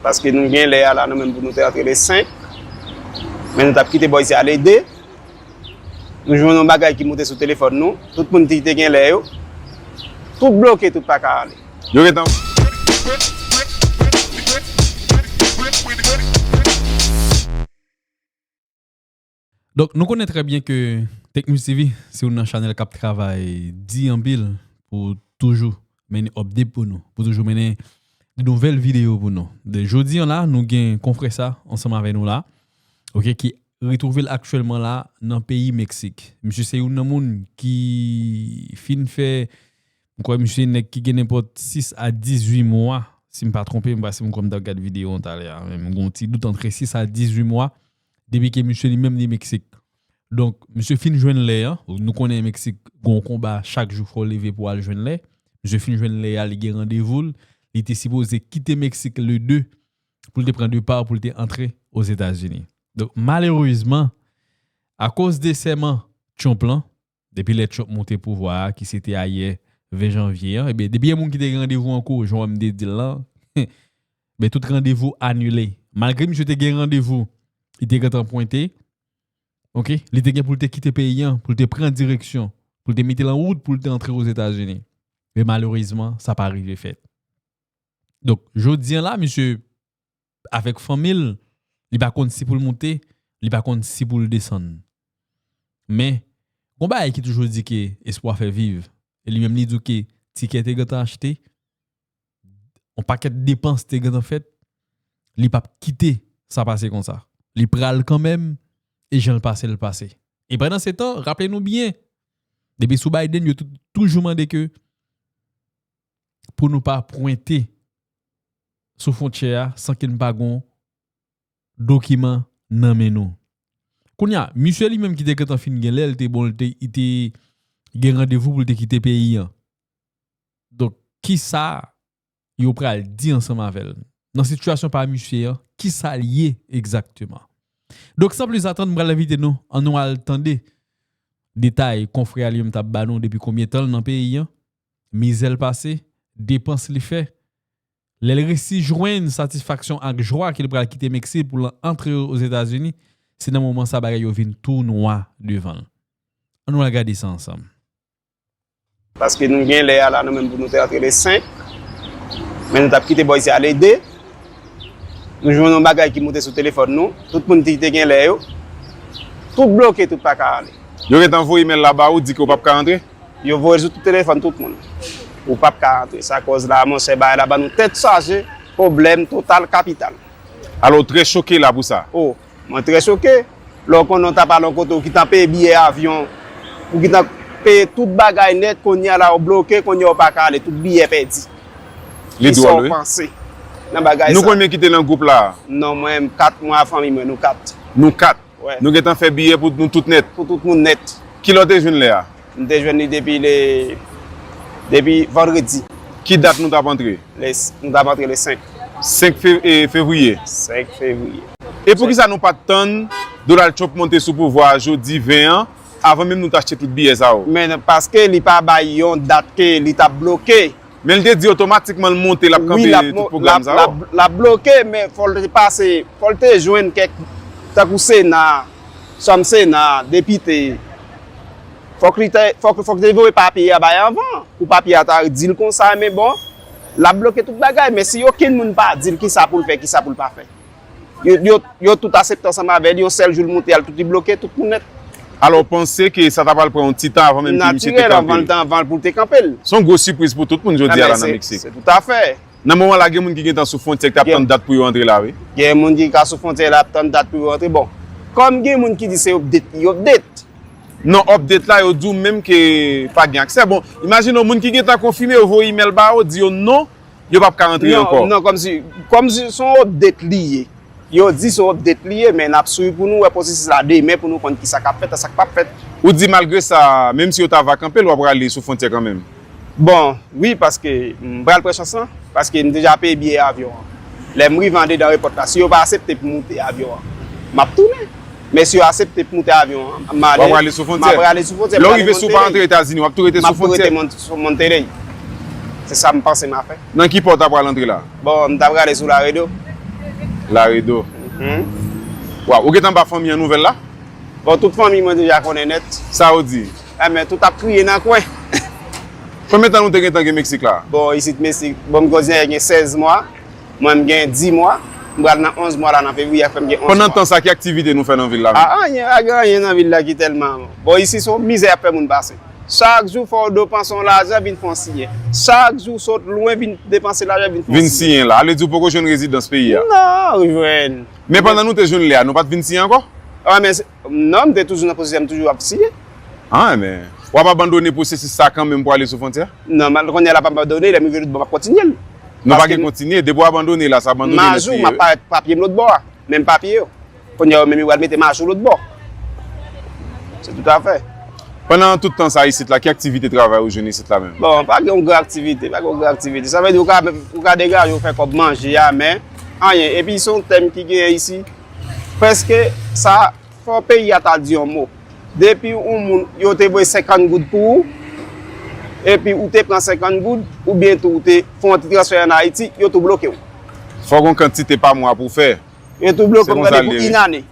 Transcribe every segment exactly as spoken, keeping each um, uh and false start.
Paske nou gen lè a la, nou menm pou nou te antre le senk. Men nou t ap kite bò isi a le de. Nou jwenn yon bagay ki moute sou telefòn nou. Tout moun ki te gen lè yo, tout bloke, tout pa ka ale. Yo gentan. Donk, nou konnen trè byen ke Tecnews T V se youn nan chanèl k ap travay di anpil pou toujou mennen update pou nou, pou toujou mennen de nouvèl videyo pou nou. De jodi an la, nou gen konfrè sa ansanm avè nou la, oke, ki retwouve l aktyèlman la nan peyi Meksik. Misye se youn nan moun ki fin fè, m kwè misye nèg ki gen nenpòt sis a dizuit mwa, si m pa twonpe m, paske m kwè m t ap gad videyo an talè a, men m gen yon ti dout antre sis a dizuit mwa, depi ke misye li menm li Meksik. Donk, misye fin jwenn lè an. Nou konnen Meksik gen yon konba chak jou fò w leve pou w al jwenn lè. Misye fin jwenn lè a, li gen randevou l. Li te sipoze kite Meksik le de pou l te pran depa pou l te antre Ozetazini. Donk, malerezman, akoz de sèman Trump lan, depi lè Trump monte pouvwa a, ki se te ayè ven janvye an, ebyen, depi gen moun ki te gen randevou ankò, jan w wè m te di l lan, ebyen, tout randevou anile. Malgre misye te gen randevou, li te gentan pwente, oke, li te gen pou l te kite peyi an, pou l te pran direksyon, pou l te mete l an wout, pou l te antre Ozetazini. Men malerezman, sa pa rive fèt. Donk, jodi an la, misye, avèk fanmi l, li pa konn si pou l monte, li pa konn si pou l desann. Men, gon bagay ki toujou di ke espwa fè viv. E li menm li di w ke tikè te gentan achte, yon pakèt depans te gentan fèt, li p ap kite sa pase konsa. Li pral kanmenm, e jan l pase, l pase. E pandan se tan, raple nou byen, depi sou Biden, yo tou- toujou mande ke pou nou pa pwente sou fwontyè a san ke n pa gon dokiman nan men nou. Kounye a, misye li menm ki te gentan fin gen lè, li te bon, li te, li te gen randevou pou l te kite peyi an. Donk, kisa yo pral di ansanm avè l? Nan sitiyasyon pa misye an, kisa l ye egzakteman? Donk, san plis atann, m pral envite nou, ann nou al tande detay konfrè a li menm t ap ba nou depi konbyen tan l nan peyi an, mizè l pase, depans li fè, lè l resi jwenn satisfaksyon ak jwa ke l pral kite Meksik pou l antre Ozetazini, se nan moman sa bagay yo vin tou nwa devan l. Ann nou al gade sa ansanm. Paske nou gen lè a la, nou menm pou nou te antre le senk. Men nou t ap kite bò isi a le de. Nou jwenn yon bagay ki moute sou telefòn nou. Tout moun ki te gen lè yo, tout bloke, tout pa ka ale. Yo gentan voye imèl la ba ou, di ke w p ap ka antre? Yo voye l sou tout telefòn tout moun. Ou p ap ka antre. Sa kòz la, monchè, bagay la ban nou tèt chaje, pwoblèm total kapital. Alò, w trè choke la pou sa? O, mwen trè choke. Lè w konnen w t ap al yon kote, w gentan peye biyè avyon, w gentan peye tout bagay nèt, kounye a la w bloke, kounye a w pa ka ale, tout biyè pèdi. Li dwòl wi. Kisa w panse nan bagay sa? Nou konbyen ki te nan gwoup la a? Non, mwen, m kat, mwen ak fanmi mwen, nou kat. Nou kat. Nou gentan fè biyè pou nou tout nèt. Pou tout moun nèt. Kilè w te jwenn lè a? M te jwenn li depi le, depi vandredi. Ki dat nou t ap antre? Le, nou t ap antre le senk. Senk fe, e, fevriye? Senk fevriye. E poukisa nou pa t tann Donald Trump monte sou pouvwa a jodi ven an, avan menm nou t achte tout biyè sa yo? Men paske li pa bay yon dat ke li t ap bloke. Men l te di otomatikman l monte, l ap kanpe tout pwogram sa yo. Wi, l ap bloke, men fò l te pase, fò l te jwenn kèk, tankou Sena, Chanm Sena, depite. Fòk li te, fòk, fòk te voye papye a bay anvan, pou papye a ta di l konsa, men bon, l ap bloke tout bagay, men si okenn moun pa di l kisa pou l fè, kisa pou l pa fè. Yo, yo, yo tout asepte ansanm avè l, yon sèl jou l monte al, tout li bloke, tout moun nèt. Alò, w panse ke sa ta pral pran yon ti tan avan menm ke misye te kanpe? Natirèl, avan l te, avan l pou l te kanpe l. Se yon gwo sipriz pou tout moun jodi a la nan Meksik. Se toutafè. Nan moman la, gen moun ki gentan sou fwontyè ki t ap tann dat pou yo antre la, wi. Gen moun ki ka sou fwontyè la ap tann dat pou yo antre. Bon, kòm gen moun ki di se update li update. Non, update la, yo di w menm ke pa gen aksè. Bon, imajine w, moun ki gentan konfime, yo voye imèl ba yo, di yo non, yo p ap ka antre ankò. Non, non, kòmsi, kòmsi se yon update li ye. Yo di se yon update li ye, men n ap swiv pou nou wè pwosesis la demen pou nou konn kisa k ap fèt ak sa k p ap fèt. Ou di malgre sa, menm si yo ta va kanpe l, w ap rale sou fwontyè kanmenm? Bon, wi, paske m pral pran chans lan, paske m deja peye biyè avyon an. Lè m rive andedan erepòt la, si yo pa aksepte pou m moute avyon an, m ap tounen. Men si yo aksepte pou m moute avyon an, m ale, m ap rale sou fwontyè. Lè w rive, si w pa antre Etazini, w ap tou rete sou fwontyè? M ap tou rete Mon-, sou Monterrey. Se sa m panse m a fè. Nan ki pò w ta pral antre la? Bon, m ta prale sou Laredo. Laredo. Mhm. Waw, ou gentan ba fanmi an nouvèl la? Bon, tout fanmi mwen deja konnen nèt. Sa ou di? Enben, tout ap kriye nan kwen. Konbyen tan nou te gentan gen Meksik la? Bon, isit Meksik, bon, m konnen gen sèz mwa. Mwen, m gen dis mwa. M pral nan onz mwa la nan fevriye, a fè m gen onz mwa. Pandan tan sa, ki aktivite nou fè nan vil la menm? A, anyen, a gen anyen nan vil la ki tèlman. Bon, isit se yon mizè y ap fè moun pase. Chak jou fò w depanse yon lajan vin fè yon siyen. Chak jou sot lwen vin depanse lajan vin fè yon Vin siyen la. Ale di w poko jwenn rezidans peyi a? Non, jwenn. Men pandan nou te jwenn lè a, nou pa t vin siyen ankò? A, men se- non, m te toujou nan pwosesi a, m toujou ap siyen. A, men. W ap abandone pwosesis sa kanmenm pou ale sou fwontyè? Non, mal kounye a la pa abandone, lè m rive lòt bò m ap kontinye l. Nou pa Paske gen kontinye. Depi w abandone la, se abandone nèt Majou, li m ap ye. parèt papye m lòt bò a. Menm papye yo. Kounye a yo menm yo pral mete majou lòt bò. Se tout afè. Pandan tout tan sa isit la, ki aktivite travay ou jwenn isit la menm? Bon, pa gen yon gran aktivite, pa gen yon gran aktivite. Sa vle di ou ka, ou ka degaje, ou fè kòb manje a, men anyen. Epi se yon tèm ki genyen isi. Prèske sa, fò peyi a ta di yon mo. Depi yon moun, yo te voye senkant goud pou ou, epi ou te pran senkant goud, oubyen tou ou te fè yon ti transfè ann Ayiti, yo tou bloke w. Fò gen yon kantite pa mwa pou w fè. Yo tou bloke Se w, konsa gade, l pou ye. Inane.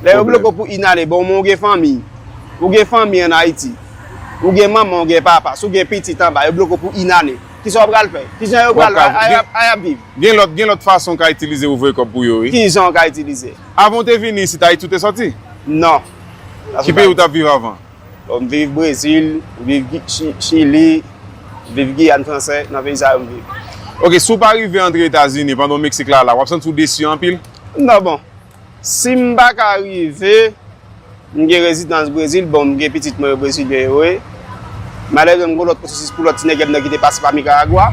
Lè yo Pwoblèm. Bloke w pou Inane, bon, men ou gen fanmi. Ou gen fanmi ann Ayiti. Ou gen manman, ou gen papa. Si w gen pitit anba, yo bloke w pou Inane. Kisa w pral fè? Kijan yo W ap pral ka- ay ap- ay ap viv? Gen lòt, gen lòt fason w ka itilize pou voye kòb pou yo, wi. Kijan w ka itilize? Avan w te vini isit, Ayiti w te sòti? Non. Ki peyi w t ap viv avan? Bon, m viv Brezil, m viv Gi- Chi- Chili, m viv Giyàn Fransè, nan peyi sa yo m viv. Ok, si w pa rive antre Etazini pandan w Meksik la, la, w ap santi w desi anpil? Non, bon. Si m pa ka rive, m gen rezidans Brezil, bon, m gen pitit mwen yo brezilyen yo ye. Malerezman, m gen lòt pwosesis pou lòt ti nèg nan ki te pase pa Nikaragwa.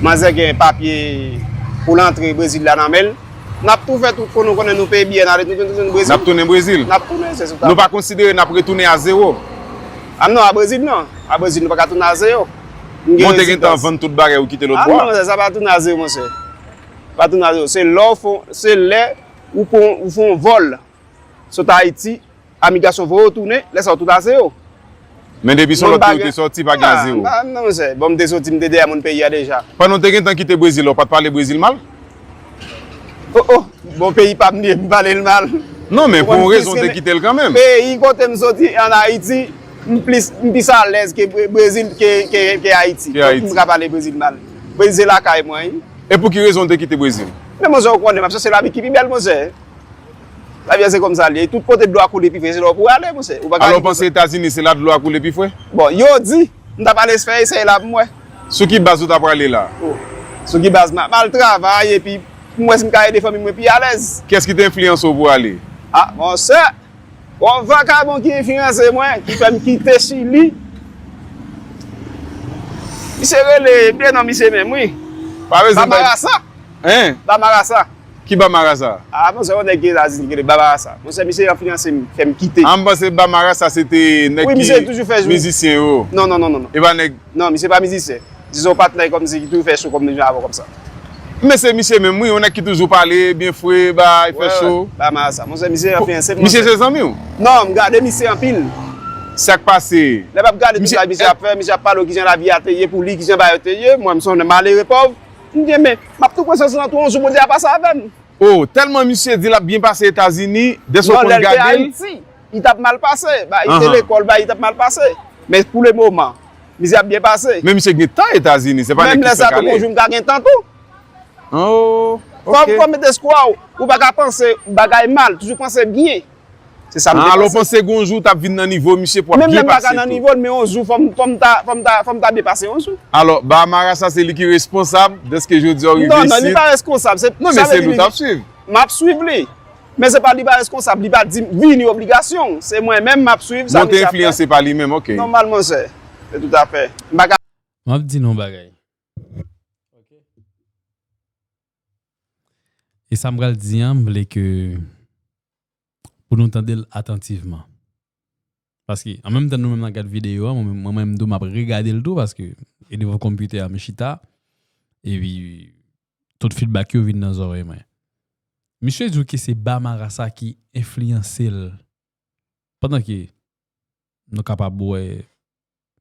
Manzè gen papye pou l antre Brezil la nan men l. N ap tou fè tout pou nou konnen nou peye biyè n ale nou tounen Brezil. N ap tounen Brezil? N ap tounen, se sou Nou pa konsidere n ap retounen a zewo? A non, a Brezil non. A Brezil nou pa ka tounen a zewo. M gen Bon, te gentan rezidans. Vann tout bagay ou kite lòt A bò a? Non, sa pa tounen a zewo, monchè. Pa tounen a zewo. Se lè w fè, se lè ou pran, ou fè yon vòl sot Ayiti, imigrasyon voye w tounen, lè sa w tout a zewo. Men depi se yon Bon, lòt peyi w bagay- te sòti, pa gen a Ah, zewo. Ba, non, monchè. Bon, m te sòti, m te dèyè moun peyi a deja. Pandan w te gentan kite Brezil la, w pa t pale Brezil mal? Oh, oh. Bon, peyi pa m li ye, m pale l mal. Non, men pou Mwen, yon m plis rezon w te renmen- kite l kanmenm. Peyi kote m sòti an Ayiti, m plis, m plis alèz ke Bre- Brezil, ke, ke, ke Ayiti. Ke Ayiti. M ka pale Brezil mal. Brezil se lakay mwen, wi. E pou ki rezon w te kite Brezil? Men monchè, ou konnen, m ap chèche lavi ki pi bèl, monchè. Lavi a se kòmsa li ye. Tout kote dlo a koule pi fre, se la w pou ale, monchè. Ou pa ka Alò, w di konsa. Panse Etazini se la dlo a koule pi fre? Bon, yo di, m ta pral eseye, eseye la pou mwen. Sou ki baz ou ta prale la? Oh. Sou ki baz m ap al travay epi pou m wè si m ka ede fanmi mwen pi alèz. Kiyès ki te enfliyanse w pou ale? Ah, monchè, yon vakabon ki enfliyanse mwen, ki fè m kite Chili. Misye rele, byen non, misye menm, wi. Pa bezwen bay- Bamarasa. Hein? Bamarasa. Ki Bamarasa? Ah, monchè, yon nèg ki Etazini ki rele Bamarasa. Monchè, misye enfliyanse m, fè m kite. Ah, m panse Bamarasa se te nèg Wi, ki misye toujou fè jou. Mizisyen yo. Non, non, non, non, non. E pa nèg Non, misye pa mizisyen. Di se yon patnè kòmsi ki toujou fè show kòm jan avè w kòmsa. Men se misye menm, wi, yon nèg ki toujou pale, byen fre, bay, fè show. Bamarasa. Monchè, misye enfliyanse m, Misye monchè. Se zanmi w? Non, m gade misye anpil. Sa k pase? Lè m ap gade tout Misye- sa misye ap fè, misye ap pale w kijan lavi a te ye pou li, kijan bagay yo te ye, mwen m se yon malere pòv. M di, men, m ap tou pran chans lan tou, yon jou Bondye a pase avè m. Oh, tèlman misye di l ap byen pase Etazini, dèske w Non, konn lè l te gade l? Ayiti, li t ap mal pase. Ba, li te Ahan. Lekòl, ba, li t ap mal pase. Men pou le moman, misye ap byen pase. Men misye gen tan Etazini, se pa nèg Menm ki lè sa fèk tou, yon ale. jou m ka gen tan tou. Oh, Fò, ok. fò w mete espwa w. Ou pa ka panse bagay mal, toujou panse byen. Se sa m te Ah, alò w panse. Panse gon jou w t ap vin nan nivo misye pou w ap Menm lè byen m pa ka pase nan tou. Nivo l, men yon jou fò m, fò m ta, fò m ta, fò m ta byen pase yon jou. Alò, Bamarasa se li ki responsab dèske jodi a w rive Non, non, li isit. Pa reskonsab. Se, Non, sa men vle se di li w li- t ap swiv. M ap swiv li. Men se pa li pa reskonsab, li pa di m vini obligasyon. Se mwen menm m ap swiv sa Bon, te misye ap fè. Enfliyanse pa li menm, ok. Nòmalman, se. Se tout afè. M pa ka M ap di nou yon bagay. E sa m pral di an, m vle ke pou nou tande l atantivman. Paske, an menm tan nou menm n ap gad videyo a, mwen menm, mwen menm tou, m ap regade l tou, paske e devan konpitè a m chita, epi tout feedback yo vin nan zòrèy mwen. Misye di w ke se Bamarasa ki enfliyanse l. Pandan ke nou kapab wè,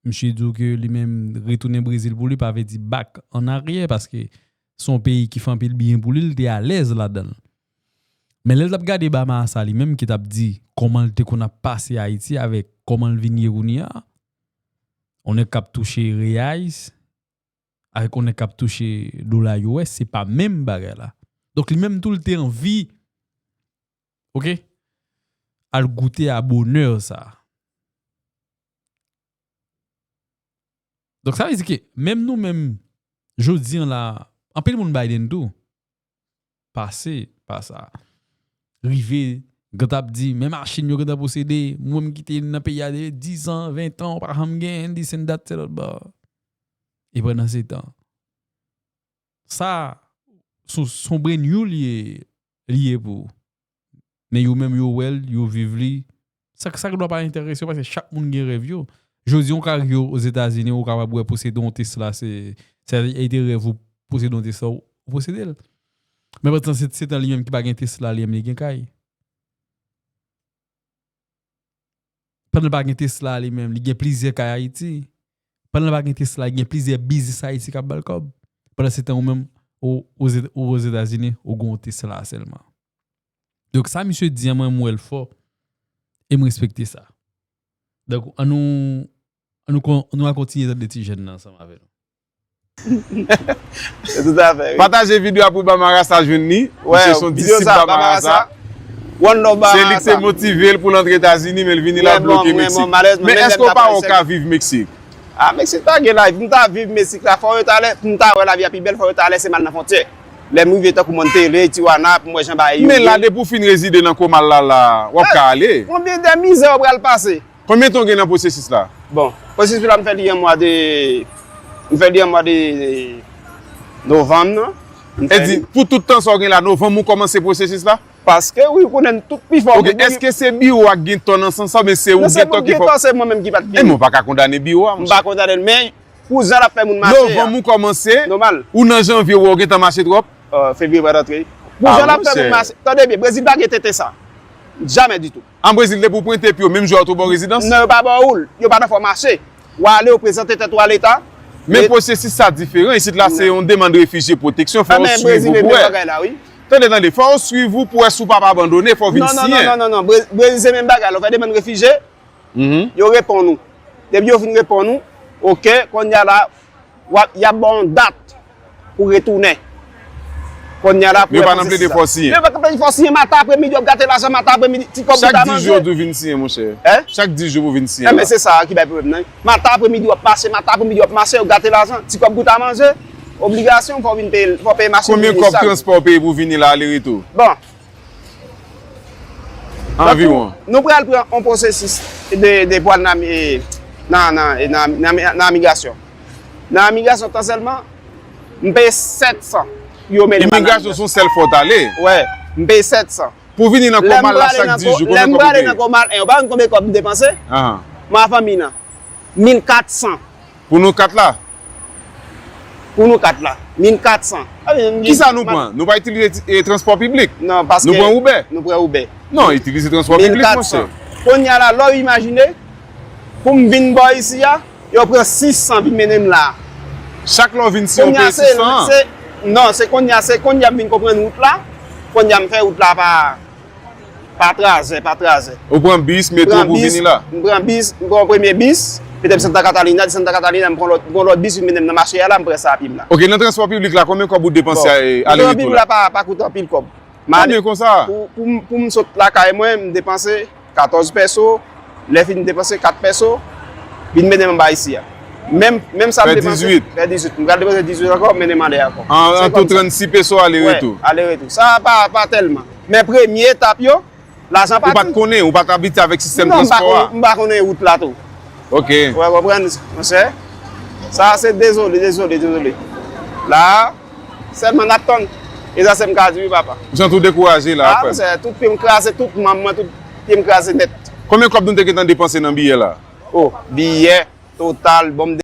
misye di w ke li menm retounen Brezil pou li pa vle di back an aryè, paske se yon peyi ki fè anpil byen pou li, li te alèz ladan l. Men lè l t ap gade Bamara sa li menm ki t ap di kòman l te konn ap pase Ayiti avèk kòman l vin ye kounye a, yon nèg k ap touche reyais avèk yon nèg k ap touche dola U S, se pa menm bagay la. Donk li menm tou, li te anvi, oke, al goute a bonè sa. Donk sa vle di ke menm nou menm, jodi an la, anpil moun Biden tou pase pa sa. Rive, gen t ap di, men machin yo gentan posede, mwen menm ki te nan peyi a de dis an, ven an, ou pa janm gen, this and that, se lòt bò. E pandan se tan, sa, se, se yon brand new li ye, li ye pou ou. Men yo menm, yo wè l, yo viv li. Sa, sa ki dwa pa enterese yo, paske chak moun gen rèv yo. Jodi, yon ka rive Ozetazini, ou kapab wè posede yon Tesla, se, se, e te rèv ou posede yon Tesla, ou posede l. Men pandan se, se tan li menm ki pa gen Tesla, li menm li gen kay. Pandan l pa gen Tesla li menm, li gen plizyè kay Ayiti. Pandan l pa gen Tesla, li gen plizyè biznis Ayiti k ap ba l kòb. Pandan se tan ou menm, ou, ou Zeta-, ou Ozetazini, ou gen yon Tesla sèlman. Donk sa misye di an, mwen, m wè l fò. E m respekte sa. Donk, ann nou, ann nou kon-, nou al kontinye tande ti jèn nan ansanm avè nou. Tout à fait, wi. Pataje videyo a pou Bamara sa jwenn li. Misye se yon disip Bamara sa. One love Bamara sa. Se li ki te motive l pou l antre Etazini, men l vini la bloke Meksik. Men èske w pa wè w ka viv Meksik? A, Meksik pa gen lavi. Pou m ta viv Meksik la, fò yo ta lè, pou m ta wè lavi a pi bèl, fò yo ta lèse m al nan fwontyè. Lè m rive tankou Monterrey, Tijuana, pou m wè jan bagay yo ye. Men la, depi w fin rezide nan Comal la, la, w ap ka ale. Konbyen de mizè w pral pase? Konbyen tan w gen nan pwosesis la? Bon, pwosesis la, m fè li an mwa de, m fè li an mwa de novanm nan. E di, pou tout tan sa w gen la, novanm ou kòmanse pwosesis la? Paske wi, ou konnen tout pi fò. Ok, èske se biwo a k gen tò nan sans sa, oubyen se ou k gen tò ki fò? Non, se mwen k gen tò, se mwen menm ki pa t gen. E men w pa ka kondane biwo a, monchè. M pa kondane l, men pou jan l ap fè moun mache a. Novanm ou kòmanse, ou nan janvye ou wè w gentan mache twòp? Fevriye pral antre. Pou jan l ap fè moun mache, tande byen, Brezil pa gen tenten sa. Jamè ditou. An Brezil, depi w pwente pye w, menm jou a yo tou ba w rezidans? Non, yo pa ba w l. Yo pa nan fè w mache. W ale, w prezante tèt ou a Leta. Men pwosesis sa diferan. Isit la, se yon demann refijye, pwoteksyon, fò yo swiv ou pou wè. Tande, tande, fò yo swiv ou pou wè si w p ap abandone, fò w vin siyen. Non, non, non, non, non, non. Brezil se menm bagay la. Ou fè demann refijye, yo reponn ou. Depi yo fin reponn ou, oke, kounye a la, w ap, y ap ba w yon dat pou retounen. Kounye a la, pou wè pwosesis sa. Men yo pa nan plede fè w siyen. Men yo pa nan plede fè w siyen, maten apremidi, w ap gate lajan, maten apremidi, ti kòb ou ta manje. Chak dis jou yo di w vin siyen, monchè. Chak dis jou pou w vin siyen la. Enben, se sa ki bay pwoblèm nan. Maten apremidi, w ap mache, maten apremidi, w ap mache, w gate lajan, ti kòb ou ta manje, obligasyon, fò w vin peye, fò w peye machin. Konbyen kòb transpò w peye pou w vini la, ale retou? Bon. Anviwon. Donk, nou, nou pral pran yon pwosesis de, de pou al nan, nan, nan, nan, nan, nan migrasyon. Nan migrasyon, tan sèlman, m peye sèt san pou yo mennen m al nan migrasyon. Imigrasyon se yon sèl fwa w t ale? Wi, m peye sèt san. Pou vini nan Comal la chak dis jou, konbyen kòb ou peye? Lè m prale nan Comal en, ou pa konn konbyen kòb m depanse? Ahan. Mwen ak fanmi nan. Mil kat san. Pou nou kat la? Pou nou kat la. Mil kat san. Kisa nou pran? Nou pa itilize ti-, e, transpò piblik? Non, paske nou pran Uber? Nou pran Uber. Non, itilize transpò piblik, monchè. Mil kat san. Kounye a la, lè w imajine, pou m vin bò isi a, yo pran sis san vin mennen m la. Chak lè w vin, si w peye sis san an? Kounye a se, se, non, se kounye a, se kounye a m vin konprann wout la. Kounye a m fè wout la pa Pa trazè, pa trazè. Ou pran bis, metro pou vini la? M pran bis, m pran premye bis, mete m Santa Catalina, de Santa Catalina, m pran lòt, m pran lòt bis, vin mennen m nan mache a la, m pran sa a pye m la. Ok, nan transpò piblik la, konbyen kòb ou depanse ale retou la? Bon, transpò piblik la pa, pa koute anpil kòb. Konbyen konsa? Pou, pou, pou m sot lakay mwen, m depanse katòz pèso, lè fini m depanse kat pèso, vin mennen m anba isi a. Menm, menm sa m depanse, fè dizuit. Fè dizuit. M pral depanse dizuit ankò, mennen m ale ankò. An, an tou trannsis pèso ale retou. Wi, ale retou. Sa pa, pa tèlman. Men premye etap yo, lajan pati. Ou pa t konnen, ou pa t abitye avèk sistèm transpò a? Non, m pa konnen, m pa konnen wout la tou. Ok. Ou konprann, monchè? Sa se dezole, dezole, dezole. La, sèlman n ap tann. E sa se m ka di wi, papa. Ou santi w dekouraje la, frè m? A, monchè, tout pye m kraze, tout manm mwen, tout pye m kraze nèt. Konbyen kòb nou te gentan depanse nan biyè la? O, biyè, total, bon, m